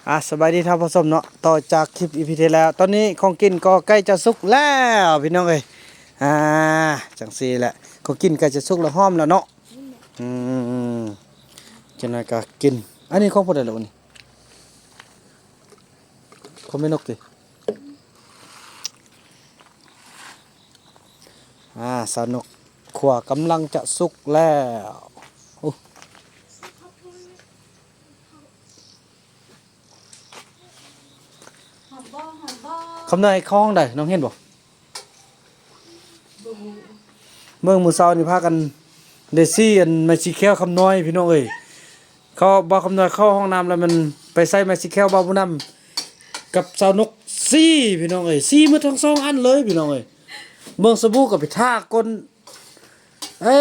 ອ່າ ສະບາຍດີທ່ານຜູ້ຊົມເນາະ, ຕໍ່ຈາກຄລິບອີພີທີ່ແລ້ວ ຕອນນີ້ຂອງກິນກໍໃກ້ຈະສຸກແລ້ວພີ່ນ້ອງເອີຍ. ອ່າ ຈັ່ງຊີ້ແຫຼະ ຂອງກິນໃກ້ຈະສຸກແລ້ວ ຫອມແລ້ວເນາະ. ອືມ ຈັກໜ້ອຍກໍກິນ. ອັນນີ້ຂອງຜູ້ໃດລະນີ້? ຂອງແມ່ນົກຕິ? ອ່າ ສາວນົກຂົ້ວກຳລັງຈະສຸກແລ້ວ. ໂອ້ ຄຳນ້ອຍເຂົ້າຫ້ອງໃດ ນ້ອງເຫັນບໍ່? ເບິ່ງມື້ເຊົ້ານີ້ພາກັນໄດ້ສີອັນໄມ້ສີແຄວຄຳນ້ອຍພີ່ນ້ອງເອີຍ. ເຂົາ ບ່າວຄຳນ້ອຍເຂົ້າຫ້ອງນ້ຳແລ້ວ ມັນໄປໃສ່ໄມ້ສີແຄວບ່າວບຸນນຳກັບສາວນົກສີພີ່ນ້ອງເອີຍ, ສີໝົດທັງສອງອັນເລີຍພີ່ນ້ອງເອີຍ. ເບິ່ງສະບູກໍໄປທາກົ້ນ ເອີ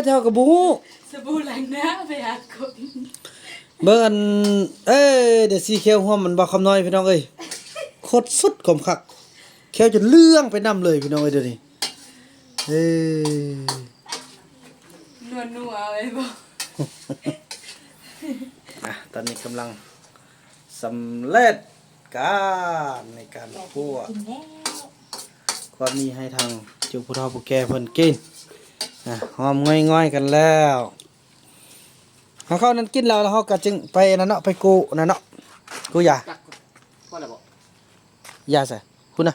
ແຖວກໍບໍ່ຮູ້ ສະບູລ້າງໜ້າໄປຫາກົນ. ເບິ່ງອັນ ເອີ ໄດ້ສີແຄວຮ່ວມມັນບ່າວຄຳນ້ອຍພີ່ນ້ອງເອີຍ, ໂຄດສຸດຄວາມຄັກ, ແຄວຈົນເຫຼືອງໄປນຳເລີຍພີ່ນ້ອງເອີຍ ດຽວນີ້. ເອີ ນົວໆ ເອົາໄວ້ບໍ່? ອ່ະ ຕອນນີ້ກຳລັງ ສຳເລັດການໃນການຂົ້ວ ຄວາມມີໃຫ້ທາງເຈົ້າຜູ້ເຖົ້າຜູ້ແກ່ເພິ່ນກິນ. ອ່ະ ຫອມງອຍໆກັນແລ້ວ. ເຮົາເຂົ້ານັ້ນກິນແລ້ວ ແລ້ວເຮົາກໍຈຶ່ງໄປນັ້ນເນາະ, ໄປກູ້ນັ້ນເນາະ, ກູ້ຢາ. ຈັກພໍແລ້ວບໍ່? ຢາໃສ? ພຸ້ນນະ.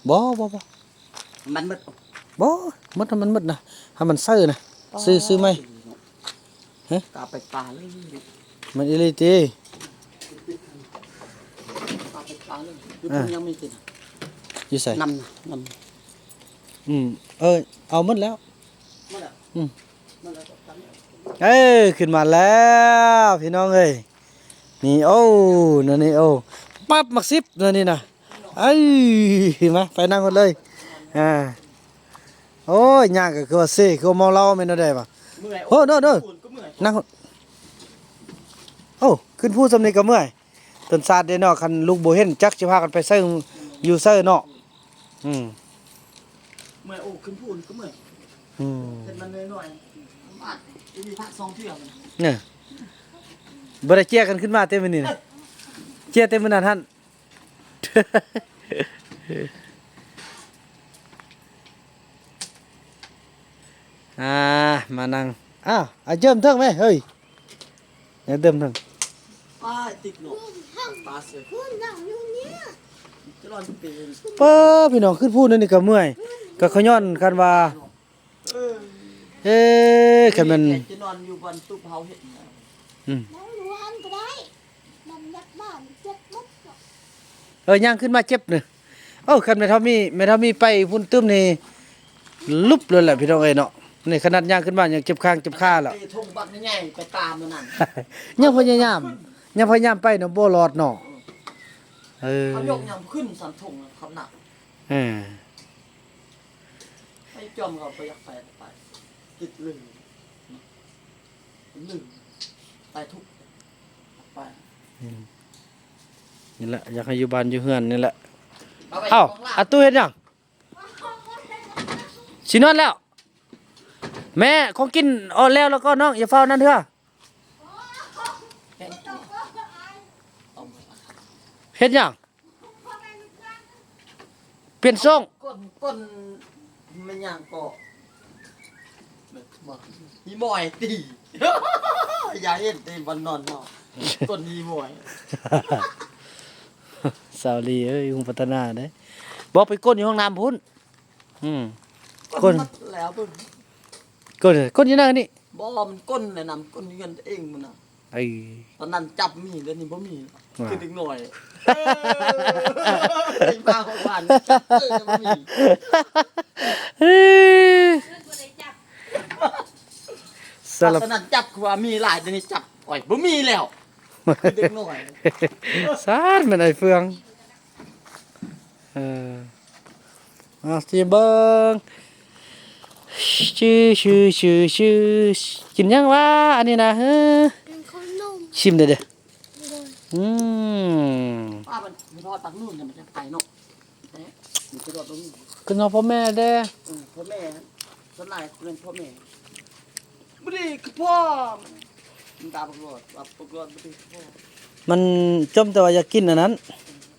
ບໍ່ ບໍ່ ບໍ່ ມັນໝົດ. ບໍ່ ໝົດ ມັນໝົດນະ, ໃຫ້ມັນເຊີນະ. ຊື້ ຊື້ໃໝ່. ຮະ? ກະໄປປາເລີຍ. ມັນອີ່ຫຼີຕິ? ກະໄປປາເລີຍ. ຢູ່ ອ່າ ຍັງມີກິນ. ຢູ່ໃສ? ນຳ ນຳ. ອືມ ເອີ ເອົາໝົດແລ້ວ. ໝົດແລ້ວ? ອືມ. ເອີ ຂຶ້ນມາແລ້ວພີ່ນ້ອງເອີຍ. ນີ້ ໂອ້ ນັ້ນນີ້ ໂອ້ ປັບ ໝາກສິບ ນັ້ນນີ້ນະ. ເອີຍ ມາ ໄປນັ່ງກ່ອນເລີຍ. ອ່າ ໂອ້ຍ ຍ່າງກໍຄືວ່າເຊ ຄືວ່າເມົາເຫຼົ້າ ແມ່ນແນວໃດວະ? ໂອ້ ໂດ ໂດ ນັ່ງ. ໂອ້ ຂຶ້ນພູຊ່ຳນີ້ກໍເມື່ອຍ. ຕົ້ນຊາດເດ້ເນາະ, ຄັນລູກບໍ່ເຫັນ ຈັກຊິພາກັນໄປໃສ ຢູ່ໃສເນາະ. ອືມ ເມື່ອຍ. ໂອ້ ຂຶ້ນພູກໍເມື່ອຍ. ອືມ ເຫັນມັນນ້ອຍໆ ມັນອາດມີພາກສອງເທື່ອ. ເອີ ບໍ່ໄດ້ເຈຍກັນຂຶ້ນມາເຕັມມື້ນີ້ນະ, ເຈຍແຕ່ມື້ນັ້ນຫັ້ນ. ອ່າ ມານັ່ງ. ອ້າວ ອາເຈີມເຖິງແມ ເຮີ້ຍ. ຍັງເຕີມໜຶ່ງ. ປ້າຕິດເນາະ ຕາເສຍ. ປ້າ ພີ່ນ້ອງ ຂຶ້ນພູນັ້ນນີ້ກໍເມື່ອຍ, ກໍຂະຍ້ອນຄັນວ່າ ເອີ ເອີ ຄັນແມ່ນ ຈະນອນຢູ່ບ່ອນຕຸບເຮົາເຮັດ. ອືມ ນອນຢູ່ຫັ້ນກໍໄດ້, ມັນຍັກບ້ານເຈັບໝົດ. ເອີ ຍ່າງຂຶ້ນມາເຈັບນີ້. ເອີ ຄັນແມ່ເຖົ້າມີ ແມ່ເຖົ້າມີໄປພຸ້ນຕື່ມນີ້ ຫຼຸບເລີຍແຫຼະພີ່ນ້ອງເອີຍເນາະ. ນີ້ຂະໜາດຍ່າງຂຶ້ນມາຍັງເຈັບຄາງເຈັບຂາແລ້ວ. ເຕະຖົງບັກໃຫຍ່ໄປຕາມມັນນັ້ນ. ຍັງພະຍາຍາມ ຍັງພະຍາຍາມໄປເນາະ ບໍ່ລອດເນາະ. ເອີ ເຂົາຍົກຍັງບໍ່ຂຶ້ນສັນຖົງຂະໜາດ. ເອີ ໄປຈອມກໍບໍ່ຢາກໄປ ໄປຕິດລືມ ລືມ ໄປທຸກ ໄປ. ອືມ ນີ້ແຫຼະ ຢາກໃຫ້ຢູ່ບ້ານຢູ່ເຮືອນນີ້ແຫຼະ. ເອົາ ອາຕູ້ເຮັດຫຍັງ? ຊິນອນແລ້ວ. ແມ່ ຂອງກິນເອົາແລ້ວ ແລ້ວກໍນ້ອງ ຢ່າຟ້າວນັ້ນເທື່ອ. ເຮັດຫຍັງ? ປ່ຽນຊ່ອງ. ກົ້ນ ກົ້ນແມ່ນຫຍັງເກາະ? ມີໝອຍຕິ? ຢ່າເຮັດໃນບ່ອນນອນເນາະ. ກົ້ນມີໝອຍ. ສາວລີເອີຍ ຮຸ່ງພັດທະນາເດ້. ບໍ່ ໄປກົ້ນຢູ່ຫ້ອງນ້ຳພຸ້ນ. ອືມ ກົ້ນ ກົ້ນ ກ້ນ ກ້ນຢູ່ນັ້ນນີ້. ບໍ່ ມັນກົ້ນແຫຼະນະ ມັນກົ້ນເຮືອນເອງມັນນະ. ເອີ ຕອນນັ້ນຈັບມີ ດຽວນີ້ບໍ່ມີ. ຄືເດັກນ້ອຍ ເອີ ໄປມາຂອງຫວານຈັບເອີ ບໍ່ມີ. ສາລະ ຕອນນັ້ນຈັບຄືວ່າມີຫຼາຍ ດຽວນີ້ຈັບ ໂອ້ຍ ບໍ່ມີແລ້ວ. ຄືເດັກນ້ອຍ ສາດແມ່ນໄອ້ເຟືອງ. ເອີ ເອົາຊິເບິ່ງ ຊື່ ຊື່ ຊື່ ຊື່ ກິນຫຍັງວະອັນນີ້ນະ? ເຮີ ກິນເຂົ້າໜົມ ຊິມເດີ້. ໂດຍ ອືມ ປ້າມັນ ມັນທອດປັກນູນ ມັນຈະໄປເນາະ. ເອີ ມັນຈະໂດດລົງ ຂຶ້ນຮອດພໍ່ແມ່ເດ້. ເອີ ພໍ່ແມ່ ສ່ວນຫຼາຍເປັນພໍ່ແມ່. ບໍ່ດີຄືພໍ່ ມັນຕາບັກຫຼອດ ບັກຫຼອດບໍ່ດີຄືພໍ່. ມັນຈົ່ມແຕ່ວ່າຢາກກິນອັນນັ້ນ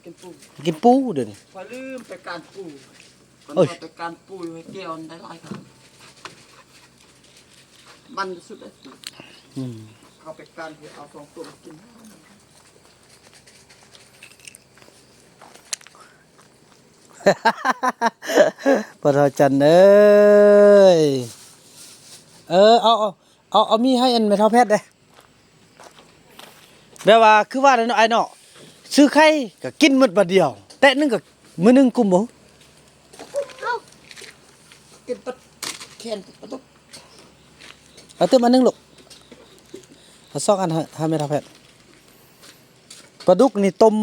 ກິນປູ ກິນປູດຽວນີ້. ຂ້ອຍລືມໄປການປູ ເອີຍ ຂ້ອຍໄປການປູໃຫ້ແກ້ວໄດ້ຫຼາຍຄັນ ມັນສຸດເລີຍ. ອືມ ເຂົາໄປການເຮັດເອົາສອງຕົວມາກິນ. ພໍ່ເຖົ້າຈັນເອີຍ ເອີ ເອົາ ເອົາ ເອົາ ເອົາມີໃຫ້ອັນແມ່ເຖົ້າແພດເດ້. ແບບວ່າຄືວ່າແຫຼະເນາະ ອ້າຍເນາະ ຊື້ໄຂ່ກໍກິນໝົດບາດດຽວ ແຕະໜຶ່ງກໍມື້ໜຶ່ງກຸ້ມບໍ່? ເອົ້າ ກິນປາແຂນປາດຸກ. ເອົາຕື່ມອັນໜຶ່ງລູກ ເອົາສອງອັນໃຫ້ ໃຫ້ແມ່ເຖົ້າແພດ. ປາດຸກນີ້ຕົ້ມ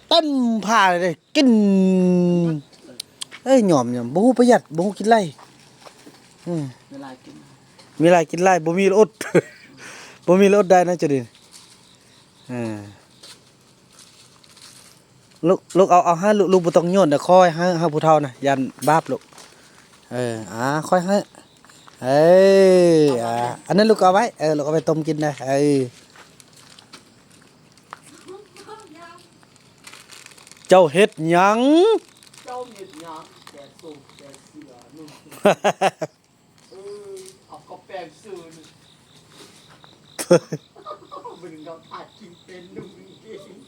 ເຕັມພ້າເລີຍເດ້ ກິນ ເອີຍ ຍອມໆ ບໍ່ຮູ້ປະຢັດ ບໍ່ຮູ້ກິນຫຼາຍ. ອືມ ມີຫຼາຍກິນຫຼາຍ ບໍ່ມີລະອົດ ບໍ່ມີລະອົດໄດ້ນະຈະດີ. ເອີ ລູກ ລູກເອົາ ເອົາໃຫ້ລູກ ລູກບໍ່ຕ້ອງໂຍນເດີ ຄ່ອຍໃຫ້ ໃຫ້ຜູ້ເຖົ້ານະ ຢ້ານບາບລູກ. ເອີ ອ່າ ຄ່ອຍໃຫ້ ເອີ ອ່າ ອັນນັ້ນລູກເອົາໄວ້ ເອີ ລູກເອົາໄປຕົ້ມກິນໄດ້ ເອີ. ເຈົ້າເຮັດຫຍັງ? ເຈົ້າເຮັດຫຍັງ? ແກະໂສ້ແກະເສື້ອນຸ່ງ ເອີ ເອົາກະແປງຊື່ນີ້ ເບິ່ງນ້ອງອາດກິນເປັນນຸ່ງກາງເກງ.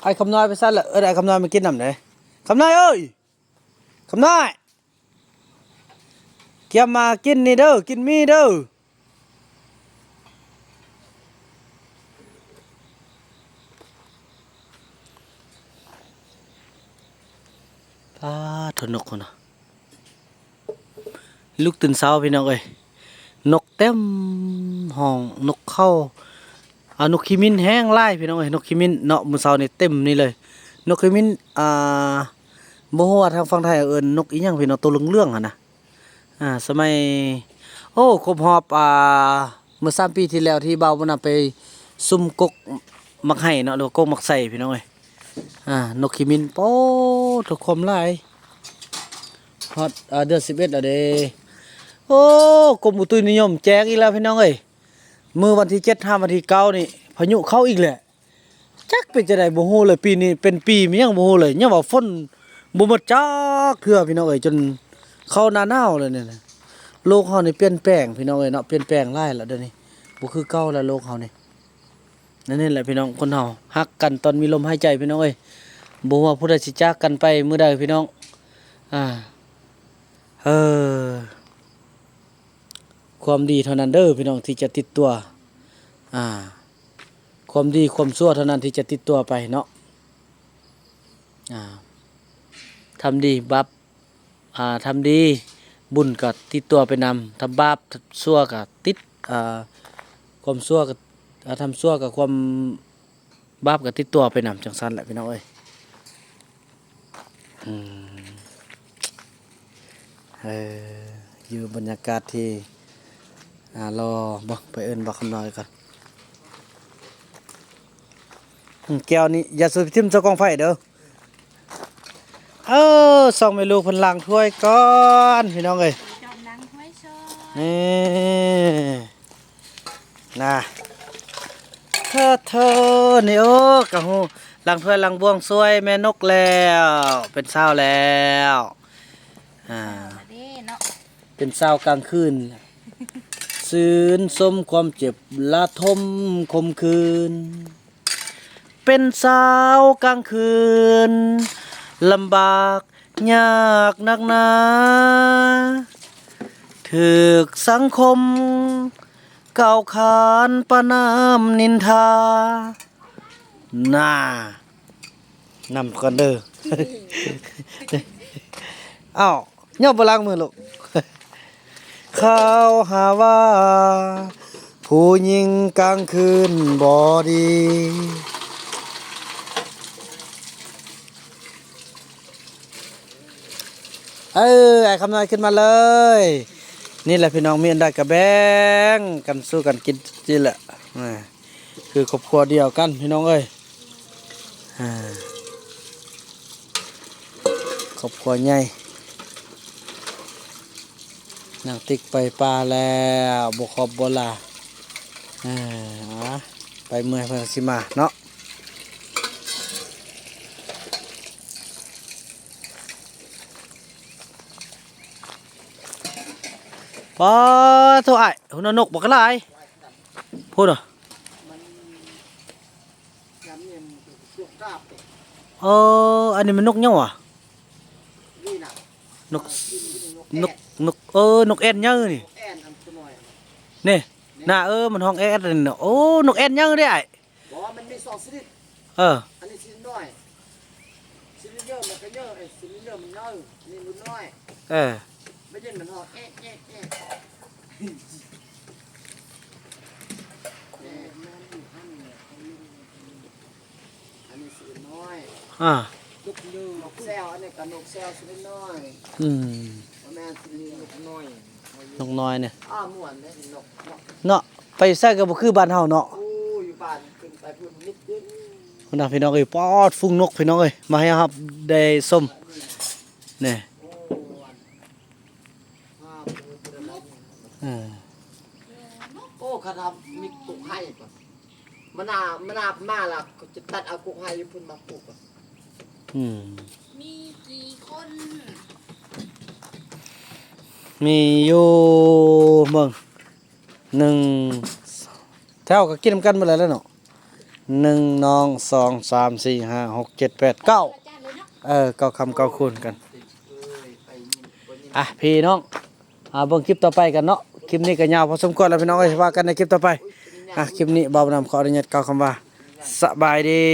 ອ້າຍຄຳນ້ອຍໄປໃສລະ? ເອີ້ນອ້າຍຄຳນ້ອຍມາກິນນຳເດ້. ຄຳນ້ອຍເອີຍ! ຄຳນ້ອຍ! ກຽມມາກິນນີ້ເດີ ກິນໝີ່ເດີ. ປາດໂທ້ ນົກພຸ້ນນະ ລຸກຕື່ນເຊົ້າພີ່ນ້ອງເອີຍ ນົກເຕັມຫ້ອງ ນົກເຂົ້າ ອ່າ ນົກຂີ້ມິນແຮງຫຼາຍພີ່ນ້ອງເອີຍ ນົກຂີ້ມິນເນາະ ມື້ເຊົ້ານີ້ເຕັມນີ້ເລີຍ ນົກຂີ້ມິນ ອ່າ ບໍ່ຮູ້ວ່າທາງຝັ່ງໄທເອີ້ນນົກອີ່ຫຍັງພີ່ນ້ອງ ໂຕເຫຼືອງໆຫັ້ນນະ. ອ່າ ສະໄໝ ໂອ້ ຄົບຮອບ ອ່າ ເມື່ອສາມປີທີ່ແລ້ວທີ່ບ່າວບຸນນຳໄປຊຸມກົກໝາກໄຮເນາະ ຫຼືວ່າກົກໝາກໄຊພີ່ນ້ອງເອີຍ ອ່າ ນົກຂີ້ມິນ ໂອ້ ໂທ້ ຄວາມຫຼາຍ ຮອດ ອ່າ ເດືອນສິບເອັດແລ້ວເດ້. ໂອ້ ກົມອຸຕຸນິຍົມແຈ້ງອີກແລ້ວພີ່ນ້ອງເອີຍ ມື້ວັນທີເຈັດຫາວັນທີເກົ້ານີ້ ພາຍຸເຂົ້າອີກແຫຼະ. ຈັກເປັນຈັ່ງໃດບໍ່ຮູ້ເລີຍ ປີນີ້ເປັນປີມະຫຍັງບໍ່ຮູ້ເລີຍ ຍັງວ່າຝົນບໍ່ໝົດຈັກເທື່ອພີ່ນ້ອງເອີຍ ຈົນເຂົ້າໜ້າໜາວແລ້ວນີ້ນະ. ໂລກເຮົານີ້ປ່ຽນແປງພີ່ນ້ອງເອີຍເນາະ ປ່ຽນແປງຫຼາຍແລ້ວດຽວນີ້ ບໍ່ຄືເກົ່າແລ້ວໂລກເຮົານີ້. ນັ້ນແຫຼະພີ່ນ້ອງ ຄົນເຮົາຮັກກັນຕອນມີລົມຫາຍໃຈພີ່ນ້ອງເອີຍ ບໍ່ຮູ້ວ່າຜູ້ໃດຊິຈາກກັນໄປມື້ໃດພີ່ນ້ອງ. ອ່າ ເອີ ຄວາມດີເທົ່ານັ້ນເດີພີ່ນ້ອງທີ່ຈະຕິດຕົວ ອ່າ ຄວາມດີຄວາມຊົ່ວເທົ່ານັ້ນທີ່ຈະຕິດຕົວໄປເນາະ. ອ່າ ທຳດີບາບ ອ່າ ທຳດີບຸນກໍຕິດຕົວໄປນຳ ທຳບາບຊົ່ວກໍຕິດ ອ່າ ຄວາມຊົ່ວກໍ ອ່າ ທຳຊົ່ວກໍຄວາມ ບາບກໍຕິດຕົວໄປນຳ ຈັ່ງຊັ້ນແຫຼະພີ່ນ້ອງເອີຍ. ອືມ ເອີ ຢູ່ບັນຍາກາດທີ່ ອ່າ ລໍ ບໍ່ ໄປເອີ້ນບ່າວຄຳນ້ອຍກ່ອນ. ອືມ ແກ້ວນີ້ຢ່າສູ່ຖິ້ມໃສ່ກອງໄຟເດີ. ເອີ ສອງແມ່ລູກເພິ່ນລ້າງຖ້ວຍກ່ອນພີ່ນ້ອງເອີຍ ຈອມລ້າງຖ້ວຍຊອຍ ນີ້ ນະ ເທີໆ ນີ້ ໂອ້ ກະຮູ້ ລ້າງຖ້ວຍລ້າງບ່ວງຊ່ວຍແມ່ນົກແລ້ວ ເປັນສາວແລ້ວ ອ່າ ເປັນສາວກາງຄືນ ຊື່ນຊົມຄວາມເຈັບລະທົມຄົມຄືນ ເປັນສາວກາງຄືນ ລຳບາກຍາກໜັກໜາ ຖືກສັງຄົມກ່າວຂານປະນາມນິນທາ ນາ ນຳກ່ອນເດີ ອ້າວ ຍອມບໍ່ລ້າງມືລູກ ເຂົາຫາວ່າຜູ້ຍິງກາງຄືນບໍ່ດີ ເ ເອີ ອ້າຍຄຳນ້ອຍຂຶ້ນມາເລີຍ. ນີ້ແຫຼະພີ່ນ້ອງ ມີອັນໃດກໍແບ່ງກັນສູ່ກັນກິນນີ້ແຫຼະ ອ່າ ຄືຄອບຄົວດຽວກັນພີ່ນ້ອງເອີຍ. ອ່າ ຄອບຄົວໃຫຍ່ ນາງຕິກໄປປ່າແລ້ວ ບໍ່ຄອບບໍ່ລາ. ເອີ ອາ ໄປເມື່ອຍເພິ່ນຊິມາເນາະ. ປາໂທ ອ້າຍ ພຸ້ນນະ ນົກບັກຫຼາຍ ພຸ້ນນະ. ເອີ ອັນນີ້ມັນນົກຫຍັງຫວາ? ນີ້ນະ ນົກ ນົກ ນົກ ເອີ ນົກແອ່ນໃຫຍ່ນີ້ ແອ່ນອັນຕົວນ້ອຍນີ້ນະ. ເອີ ມັນຮ້ອງແອ່ນນີ້ນະ. ໂອ້ ນົກແອ່ນໃຫຍ່ເດ້ອ້າຍ. ບໍ່ ມັນມີສອງຊະນິດ. ເອີ ອັນນີ້ຊະນິດນ້ອຍ ຊະນິດໃຫຍ່ມັນກໍໃຫຍ່ ຊະນິດນ້ອຍມັນໃຫຍ່ ອັນນີ້ມັນນ້ອຍ. ເອີ ໄດ້ຍິນມັນຮ້ອງແອະແອະແອະ. ອັນນີ້ຊະນິດນ້ອຍ ອ່າ ນົກແຊວ ອັນນີ້ກໍນົກແຊວຊະນິດນ້ອຍ. ອືມ ບໍ່ແມ່ນຊະນິດນົກນ້ອຍ ນົກນ້ອຍນີ້ ອ້າ ມ່ວນເດ້ ນົກເນາະ ເນາະ. ໄປໃສກໍບໍ່ຄືບ້ານເຮົາເນາະ. ໂອ້ ຢູ່ບ້ານຂຶ້ນໄປພຸ້ນນິດດຽວ. ພຸ້ນນະພີ່ນ້ອງເອີຍ ປອດ ຝູງນົກພີ່ນ້ອງເອີຍ ມາໃຫ້ເຮົາໄດ້ຊົມນີ້. ໂອ້ ອືມ ໂອ້ ຄັນເຮົາມີກົກໄຮກ່ອນ ມານາ ມານາ ມາລະ ຈະຕັດເອົາກົກໄຮຢູ່ພຸ້ນມາປູກກ່ອນ. ອືມ ມີກີ່ຄົນ? ມີຢູ່ ເບິ່ງ ໜຶ່ງ ແຖວກໍກິນນຳກັນໝົດແລ້ວເນາະ. ໜຶ່ງ ສອງ ສາມ ສີ່ ຫ້າ ຫົກ ເຈັດ ແປດ ເກົ້າ ເອີ ເກົ້າຄຳເກົ້າຄູນກັນ. ອ່ະ ພີ່ນ້ອງ ອ່າ ເບິ່ງຄລິບຕໍ່ໄປກັນເນາະ. ຄລິບນີ້ກໍຍາວພໍສົມຄວນແລ້ວພີ່ນ້ອງເອີຍ ວ່າກັນໃນຄລິບຕໍ່ໄປ. ອ່ະ ຄລິບນີ້ບ່າວນຳຂໍອະນຸຍາດກ່າວຄຳວ່າ ສະບາຍດີ.